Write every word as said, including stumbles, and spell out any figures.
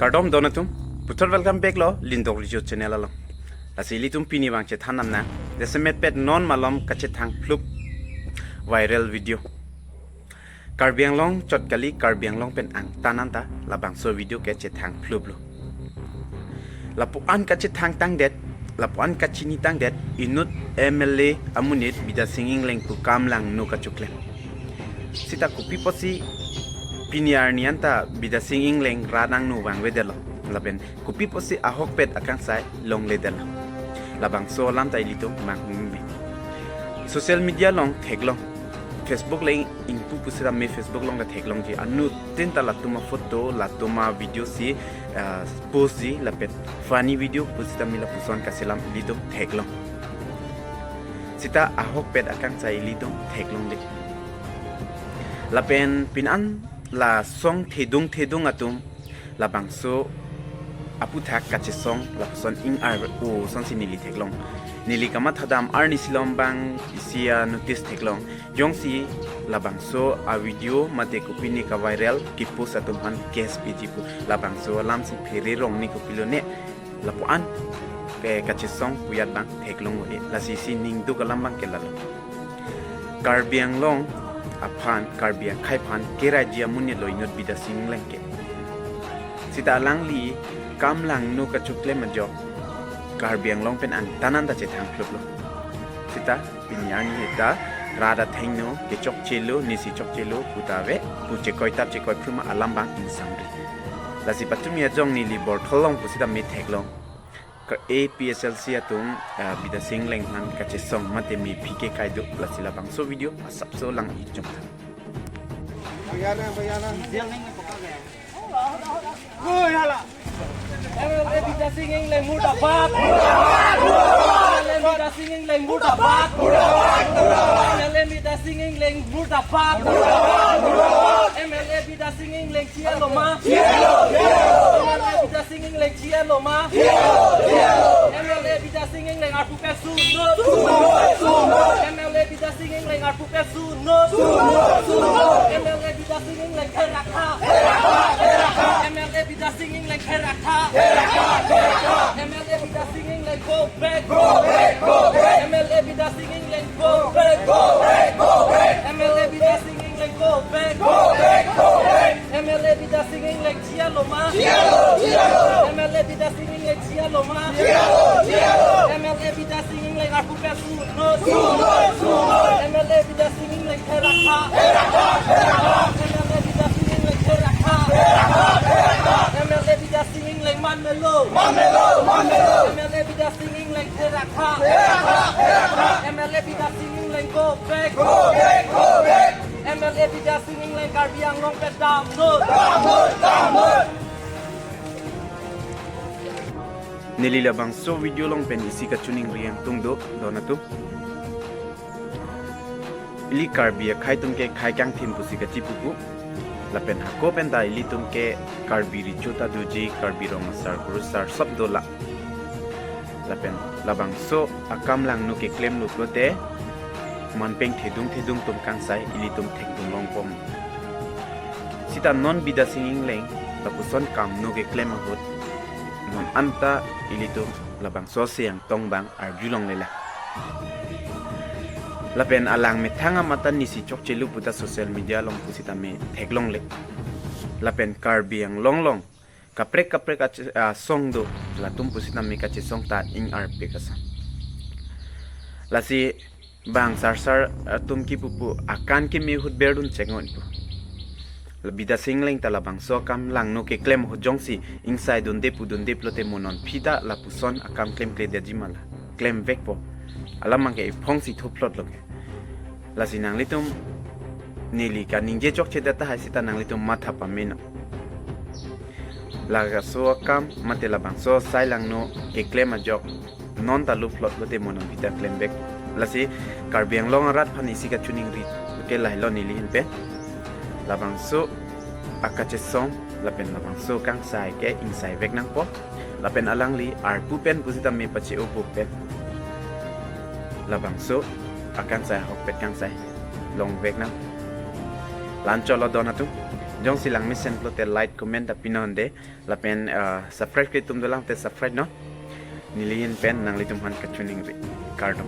Kardom don atum, puthot welcome back lo Lindok Rijo channel along. Lasi ilitum pini abang chethan damnang, jasemet pet non malom kachethang phlup viral video. Karbi Anglong chot kali, Karbi Anglong pen angtan anta labangso video ke chethang phlup lo. Lapu-an kachethang tangdet, lapu-an kachini tangdet, inut M L A amonit Bidya Sing Engleng pu kam langno kachoklem. Sita kopi apotsi pini arni anta Bidya Sing Engleng rat angno vangvedetlo. Lapen kopi apotsi ahokpet akangsai longledetlo. Labangso alam ta ilitum manghumbi. Social media along theklong. Facebook le ingpu pusitame Facebook along ta theklongji. Anuttin ta latum aphoto, latum avideo si, ah, postji, lapen funny video pusitame lapuson kaselam ilitum theklong. Sita ahokpet akangsai ilitum theklongle. Lapen pini an la song thedung thedung atum labangso aputhak kachesong lapuson ing-ar-o asonsi neli theklong. Neli kamathadam arnisi along abang isi anotice theklong. Jongsi labangso avideo mate kopine kaviral kepost atum aphan case piji pu, labangso alamsi phere rong ne kopilone lapu-an ke kachesong pujat abang theklong o-e. Lasi isi ning duk alam abang ke lalo. Karbi Anglong aphan, Karbi akhei aphan keraiji amonit lo inut Bidya Sing Engleng ke. Sita alangli kam langno kachoklem ajok Karbi Anglong pen angtan anta chethang phlup lo. Sita pini arni ta rat athengno kechokchelo, nesi chokchelo puta ave, pu chekoi tap chekoi phru ma alam abang ingsamri. Lasi patumi ajong neli Borthol along pusitame theklong. Ka A P H L C atum, ah, Bidya Sing Engleng aphan kachesong mate mephi ke kai do, lasi labangso video asapso lang-ik jong tha. M L A Bidya Sing Engleng murdabad. M L A Bidya Sing Engleng murdabad. M L A Bidya Sing Engleng murdabad. M L A Bidya Sing Engleng chiyalo ma. M L A Bidya Sing Engleng chiyalo ma. M L A Bidya Sing Engleng arpu pesu no. M L A Bidya Sing Engleng arpu pesu no. M L A Bidya Sing Engleng therakha. M L A Bidya Sing Engleng therakha. M L A Bidya Sing Engleng go back. M L A Bidya Sing Engleng go back. M L A Bidya Sing Engleng go back. M L A Bidya Sing Engleng chiyalo ma. M L A Bidya Sing Engleng chiyalo ma. M L A Bidya Sing Engleng arpu pesu no. M L A Bidya Sing Engleng therakha. M L A Bidya Sing Engleng therakha. M L A Bidya Sing Engleng man melo. M L A Bidya Sing Engleng therakha. M L A Bidya Sing Engleng go back. M L A Bidya Sing Engleng Karbi Anglong pen damnon. Neli labangso video along pen isi kachiningri ingtung do, don atum. Ili Karbi akhei atum ke khei kangthim pusi kachipupu. Lapen hako pen ta ilitum ke Karbi Recho ta doji, Karbi Rong Asar, Kurusar sop dolang. Lapen labangso akam langno keklemlo pulote manpeng thedung thedung atum kangsai ilitum thekdun longpom. Sita non Bidya Sing Engleng lapuson kamno keklem ahut non anta ilitum labangso asai angtong abang arjulonglelang. Lapen alang methang amatan nesi chokchelo puta social media along pusitame theklongle. Lapen Karbi Anglong along kaprek kaprek ache-, asong do, latum pusitame kachesong ta ing-arpik asai. Lasi bang sarsar atum kipupu akan keme ahut berdun chengon pu. La Bidya Sing Engleng ta labangso akam langno keklem ahut jongsi ingsai dunde pu dunde pulote mo non aphi ta lapuson akam klemkledetji ma la. Klemvekpo. Alam abang ke iphongsi thuphlotlo ke. Lasi nanglitum neli kaningje chokchedet tahai sita nanglitum matha pameno. Labangso akam mate labangso asai langno keklem ajok non ta luphlot pulote mo non aphi ta klemvek. Lasi Karbi Anglong arat aphan isi kachiningri ke lahelo neli ahin pen. Labangso akachesong lapen labangso kangsai ke ingsaivek nangpo. Lapen alangli arpu pen pusitame pache-opo pen labangso akangsai ahokpet kangsai longvek nang. Lancholo don atum, jongsi langmesen pulote like, comment ta pinon de, lapen uh, subscribe ke tum dolang te subscribe non. Neli ahin pen nanglitum aphan kachiningri. Kardom.